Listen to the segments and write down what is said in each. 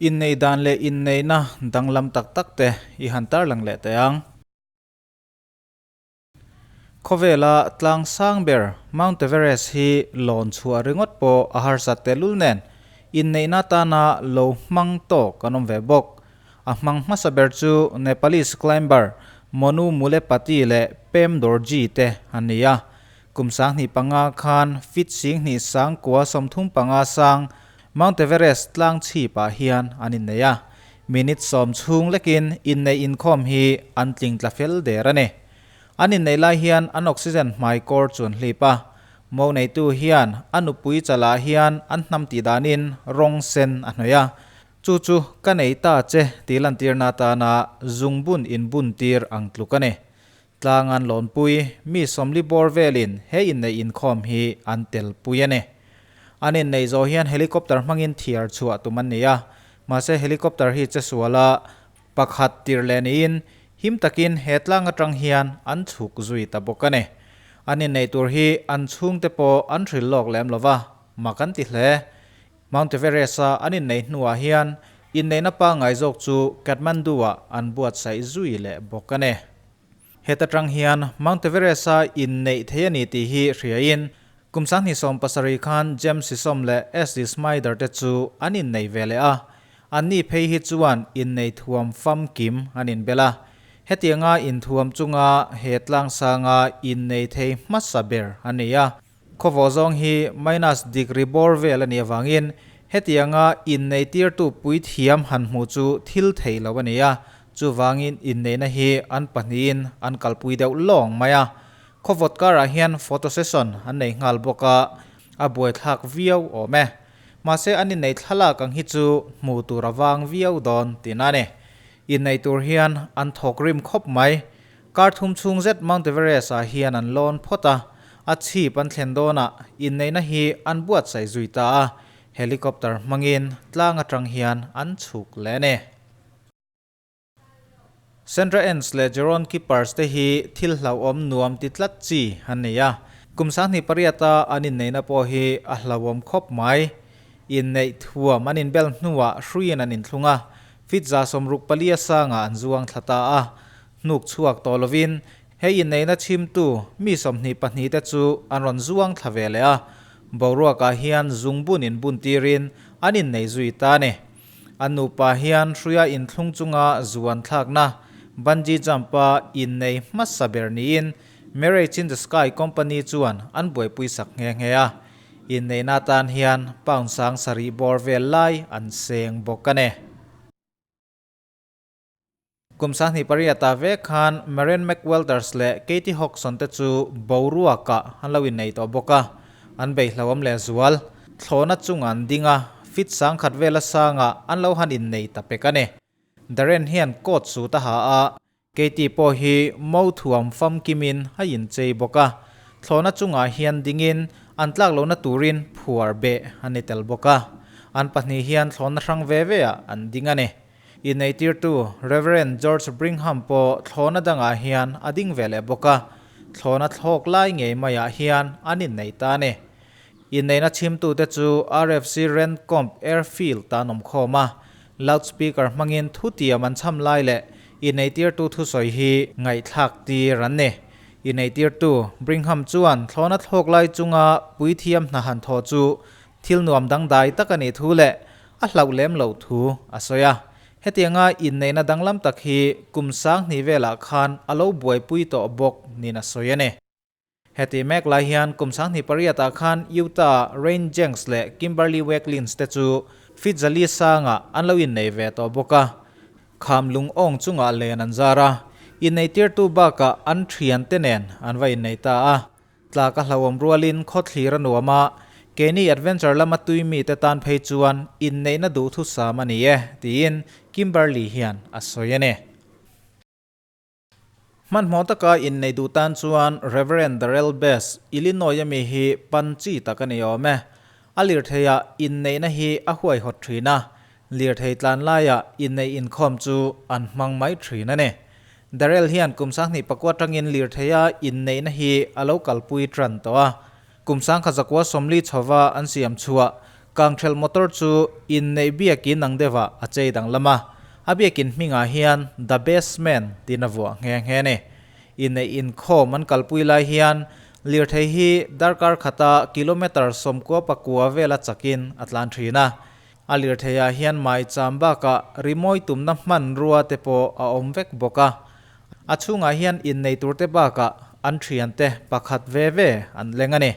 Inneih dan leh inneihna danglam tak tak te i han tarlang leh teh ang. Khawvela tlang sang ber Mount Everest hi lawn chhuah ringawt pawh a harsat tehlul nen inneihna atana lo hmang tawk an awm ve bawk. A hmang hmasa ber chu Nepalese climber Monu Mulepati leh Pem Dorjee te an ni a. Kum 2005 khan feet 20,935 sang Mount Everest tlang chhipah hian an innei a. Minute 10 chhung lekin inneih inkhawm hi an tling tla fel der a ni. An inneih lai hian an oxygen hmai kawr chu an hlip a, mo neitu hian a nupui chalah hian an hnam tih danin rawng sen a hnawih a, chu chu ka nei ta che tih lantirna atana zungbun inbun tir ang tluk a ni. Tlang an lawnpui mi 40 bawr velin he inneih inkhawm hi an telpui a ni. An inneih zawh hian helicopter hmangin thiar chhuah tum an ni a, mahse helicopter hi che suala Pakhat tir leh niin him takin he tlang atang hian an chhuk zui ta bawk a ni. An inneih tur hi an chhungte pawh an hril lawk lem lo va, mak an ti hle. Mount Everest-a an inneih hnuah hian inneihna pangngai zawk chu Kathmandu-ah an buatsaih zui leh bawk a ni. Heta tang hian Mount Everest-a inneih thei a ni tih hi hriain kum 2017 khan James Sisom leh SD Snyder te chu an innei ve leh a. Anni phei hi chuan innei thuam famkim an inbel a. Hetianga inthuam chunga he tlangsanga innei thei hmasa ber a ni a. Khawvawh zawng hi minus degree bawr vel a nih avangin hetianga innei tirtu puithiam han hmuh chu thil theih loh a ni a, chuvangin inneihna hi an pahnihin an kalpui deuh lawng mai a. Khawvawt karah hian photo session an nei nghal bawk a, a buaithlak viau awm e. Mahse an inneih thlalak ang hi chu hmuh tur a vang viau dawn tihna a ni. Inneih tur hian an thawk rim khawp mai. Kar thum chhung zet Mount Everest-ah hian an lawn phawt a, a chhip an thlen dawnah inneihna hi an buatsaih zui ta a, helicopter hmangin tlang atang hian an chhuk leh a ni. Sandra Enns leh Jeroen Kippers te hi thil hlauhawm nuam ti tlat chi an ni a, kum 28-a an inneihna pawh hi a hlauhawm khawp mai. Inneih thuam an inbel hnuah hruiin an inthlung a, feet 64 a sangah an zuang thla ta a, Hnuk chhuak tawh lovin he inneihna chhimtu mi 22 te chu an rawn zuang thla ve leh a, boruakah hian zungbun inbun tirin an innei zui ta a ni. An nupa hian hruia inthlung chunga zuan thlakna bungee jump-a innei hmasa ber niin Marriage in the Sky company chuan an buaipui sak nghe nghe a. Inneihna atan hian pound 7000 bawr vel lai an seng bawk a ni. Kum 28-ah vek khan Marian McWalters leh Katie Hodgson te chu boruakah an lo innei tawh bawk a, an beihhlauhawm lehzual. Thlawhna chungah an ding a, feet 1000 vela sangah an lo han innei ta pek a ni. Darren hian coat suit a ha a, Katie pawh hi mo thuam famkimin a inchei bawk a. Thlawhna chungah hian dingin an tlak lohna turin phuar beh a ni tel bawk a. An pahnih hian thlawhna hrang ve veah an ding a ni. Inneitirtu Rev. George Brigham pawh thlawhna dangah hian a ding ve leh bawk a, thlawhna thlawk lai ngei maiah hian an innei ta a ni. Inneihna chhimtute chu RFC Rendcomb Airfield ta an awm khawm a, loudspeaker hmangin thutiam an chham lai leh inneitirtu thusawi hi ngaihthlak tir an ni. Inneitirtu Brigham chuan thlawhna thlawk lai chunga puithiam hna han thawh chu thil nuam dangdai tak a nih thu leh a hlauh lem loh thu a sawi a. Hetianga inneihna danglam tak hi kum 2000 velah khan a lo buaipui tawh bawk niin a sawi a ni. Heti mek lai hian kum 2008-ah khan Utah Rain Jenks leh Kimberly Wakelins te chu feet 400 sangah an lo innei ve tawh bawk a. Kham lung awng chungah len an zar a, inneitirtu bakah an thiante nen an va innei ta a. Tlak a hlauhawm rualin khawthlir a nuam a, keini adventure lama tui mite tan phei chuan inneihna duhthusam a ni e, tiin Kimberly hian a sawi a ni. Hmanhmawh taka inneih duh tan chuan Reverend Darrell Best, Illinois ami hi pan chi tak a ni awm e. A lirtheiah inneihna hi a huaihawt thin a, lirthei tlan laiah inneih inkhawm chu an hmang mai thin a ni. Darrell hian kum 2009 atangin lirtheia inneihna hi a lo kalpui tan tawh a. Kum 1940 chhova an siam chhuah Kangthelh motor chu inneih biakin ang deuhah a chei danglam a, a biakin hmingah hian The Best Man tiin a vuah nghe nghe a ni. Inneih inkhawm an kalpui lai hian lirthei hi darkar khata kilometre 94 vela chakin a tlan thin a. A lirtheiah hian maicham bakah rimawi tumna hmanrua te pawh a awm vek bawk a. A chhungah hian innei turte bakah an thiante pakhat ve ve an leng a ni.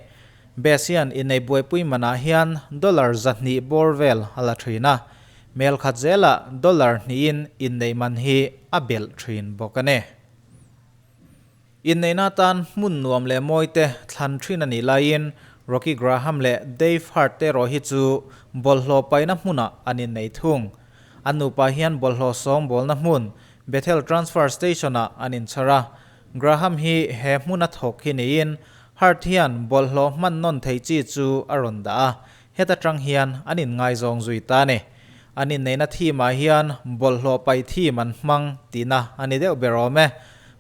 Bess hian innei buaipui manah hian dollar 200 bawr vel a la thin a, mel khat zelah dollar hnihin inneih man hi a belh thin bawk a ni. Inneihna atan hmun nuam leh mawi te thlan thin a nih laiin Rocky Graham leh Dave Hart te erawh hi chu bawlhhlawh paihna hmunah an innei thung. An nupa hian bawlhhlawh sawngbawlna hmun Bethel Transfer Station-ah an inchhar a, Graham hi he hmuna thawk hi niin Hart hian bawlhhlawh hman nawn thei chi chu a rawn dah a, heta tang hian an inngaizawng zui ta a ni. An inneihna theme-ah hian bawlhhlawh paih theme an hmang tihna a ni deuh ber awm e.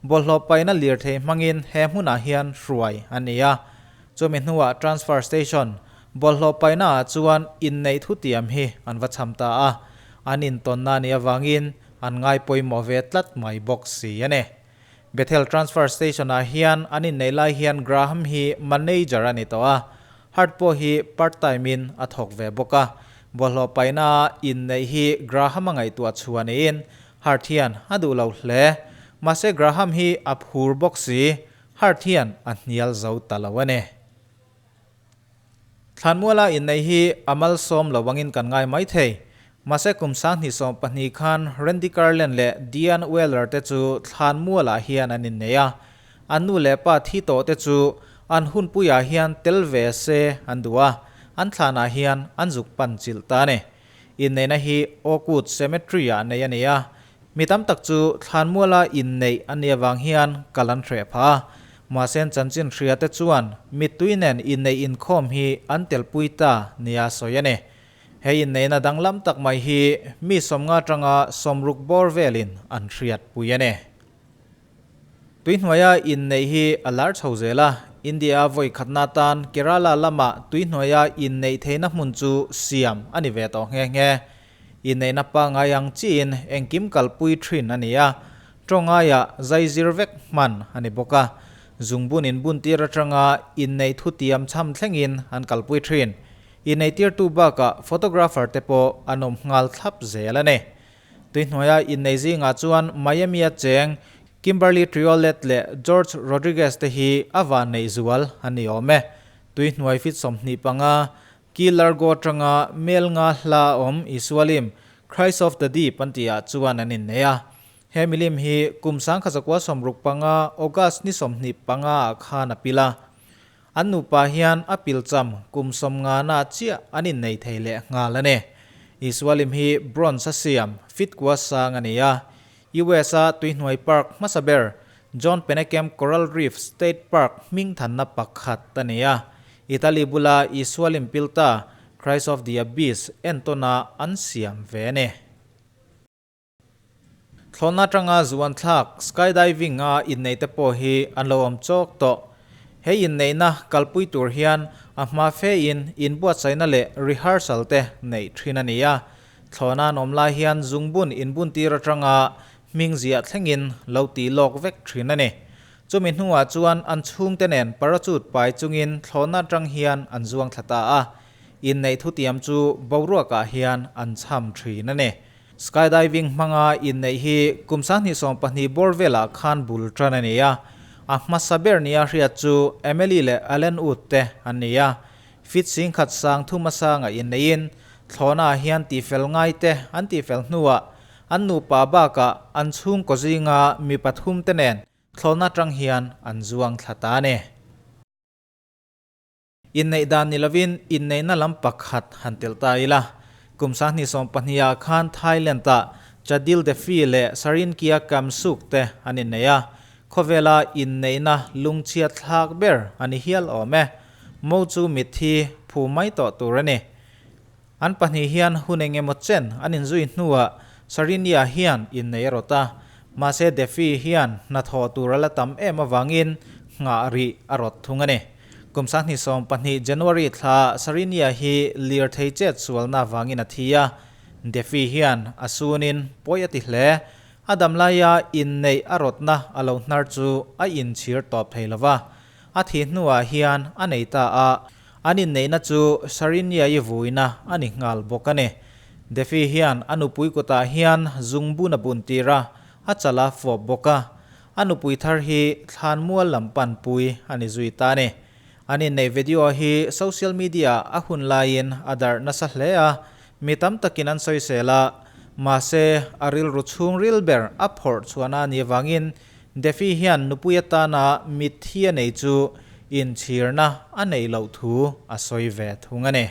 Bawlhhlawh paihna lirthei hmangin he hmunah hian hruai a ni a. Chumi hnuah transfer station bawlhhlawh paihnaah chuan inneih thutiam hi an va cham ta a, an intawnna a nih avangin an ngai pawimawh ve tlat mai bawk si a ni. Bethel Transfer Station-ah hian an inneih lai hian Graham hi manager a ni tawh a, Hart pawh hi part time-in a thawk ve bawk a. Bawlhhlawh paihna-a inneih hi Graham a ngaihtuah chhuah niin Hart hian a duh lo hle. Mahse Graham hi a phur bawk si, Hart hian a hnial zo ta lo a ni. Thlanmuala inneih hi a malsawm lo angin kan ngai mai thei. Mahse kum 2012 khan Randy Carlin leh Diane Weller te chu thlanmualah hian an innei a. An nu leh pa thi tawh te chu an hunpuiah hian tel ve se an duh a, an thlanah hian an zuk pan chilh ta a ni. Inneihna hi Oakwood Cemetery-ah neih a ni a, mi tam tak chu thlanmuala inneih a nih avang hian kal an hreh phah a. Mahse chanchin hria te chuan mittui nen inneih inkhawm hi an telpui ta nia sawi a ni. He inneihna danglam tak mai hi mi 50 atanga 60 bawr velin an hriatpui a ni. Tuihnuaia inneih hi a lar chho zel a, India-a vawi khatna atan Kerala lama tuihnuaia inneih theihna hmun chu siam a ni ve tawh nghe nghe. Inneihna pangngai ang chiin engkim kalpui thin a ni a, tawngaia zaizir vek hman a ni bawk a. Zungbun inbuntir atanga inneih thutiam chham thlengin an kalpui thin. Inneihtirtu bakah photographer te pawh an awm nghal thlap zel a ni. Tuihnuaia innei zingah chuan Miami-a cheng Kimberly Triolet leh George Rodriguez te hi a van neih zual a ni awm e. Tuihnuai fit 25, Key Largo atanga mel nga hla awm Isualim, Christ of the Deep an tihah chuan an innei a. He milim hi kum 1965 August ni 25 ah khan a pil a. An nupa hian a pilcham kum 50 na chiah an innei thei leh nghal a ni. Isualim hi bronze a siam, fit kua sang a ni a. US-a tuihnuai park hmasa ber, John Pennekamp Coral Reef State Park hmingthanna pakhat a ni a. Italy bula Isualim pilta, Christ of the Abyss, entawna an siam ve a ni. Thlawhna atanga zuan thlak, skydiving, a inneih te pawh hi an lo awm chawk tawh. He inneihna kalpui tur hian a hma fe in inbuatsaihna leh rehearsal te neih thin a ni a. Thlawhna an awm lai hian zungbun inbuntir atanga hming ziah thlengin lo tih lawk vek thin a ni. Chumi hnuah chuan an chhungte nen parachute pai chungin thlawhna atang hian an zuang thla ta a. Inneih thutiam chu boruakah hian an chham thin a ni. Skydiving hmanga inneih hi kum 2012 bawr velah khan bul tan a ni a. A hmasa ber nia hriat chu Emily leh Allen Wood te an ni a. Fit 10,000 sang thum asanga inneihin thlawhnaah hian tihfel ngai te an tihfel hnuah an nupa bakah an chhungkaw zinga mi pathum te nen thlawhna atang hian an zuang thla ta a ni. Inneih dan ni lovin inneihna lam pakhat han telh ta ila. Kum 2012 ah khan Thailand-ah Chadil Defi leh Sarinkia Kamsuk te an innei a. Khawvela inneihna lungchhiat thlak ber a ni hial awm e. Mo chu mitthi phu mai tawh tur a ni. An pahnih hian hun eng emaw chen an inzui hnuah Sarinia hian innei a rawt a. Mahse Defi hian hnathawh tur a la tam em avangin nghah rih a rawt thung a ni. Kum 2020 January thla Sarinia hi lirthei chet sualna vangin a thi a, Defi hian a sunin pawi a ti hle. A damlaia inneih a rawtna a lo hnar chu a inchhir tawp thei lo va, a thih hnuah hian a nei ta a, an inneihna chu Sarinia-i vuina a ni nghal bawk a ni. Defi hian a nupui kutah hian zungbun a buntir a, a chal a fawp bawk a. A nupui thar hi thlanmual lam panpui a ni zui ta a ni. An inneih video hi social media a hun laiin a darh nasa hle a, mi tam takin an sawisel a, mahse a rilru chhungril ber a phawrh chhuahna a nih avangin Defi hian nupui atana mitthi a nei chu inchhirna a neih loh thu a sawi ve thung a ni.